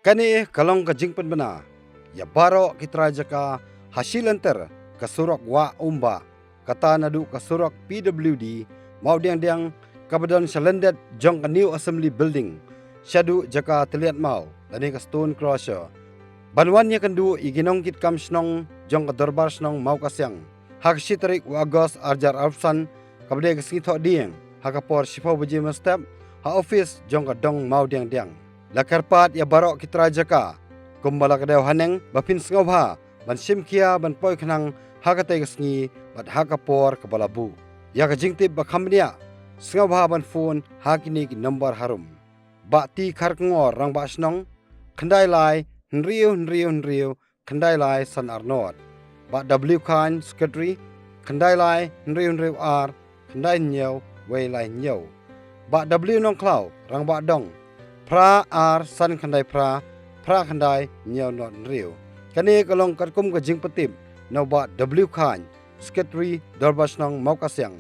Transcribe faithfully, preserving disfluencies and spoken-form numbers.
Kane ka long ka jingpynbna ïa baroh ki trai jaka ha shi lynter ka surok Wah Umbah, kata naduh ka surok P W D Mawdiangdiang, kaba don sha lyndet jong ka New Assembly Building, shaduh jaka tylliat maw lane ka Stone Crusher, ban wan ïakynduh ïa ki nongkitkam shnong jong ka Dorbar Shnong Mawkasiang ha ka shi tarik u August ar hajar arphew san, kaba dei ka sngi Thohdieng, ha ka por shiphew baje mynstep, ha office jong ka Dong Mawdiangdiang. La kyrpad ïa baroh ki trai jaka, kumba la ka dei haneng, ba phin sngewbha ban shim khia ban poi khnang ha katei ka sngi bad ha ka por kaba la buh. Ïa ka jingtip ba kham bniah, sngewbha ban phone ha kine ki nombar harum: Bah T Kharkongor, Rangbah Shnong, khyndai lai hynriew hynriew hynriew khyndai lai san ar nod. Bah W Khan, Secretary, khyndai lai hynriew hynriew ar khyndai hynñiew wei lai hynñiew. Bah W Nongkhlaw, Rangbah Dong, phra ar san khyndai phra, phra khyndai hynñiew nod hynriew. Kane ka long katkum ka jingpyntip na u Bah W Khan, Secretary Dorbar Shnong Mawkasiang.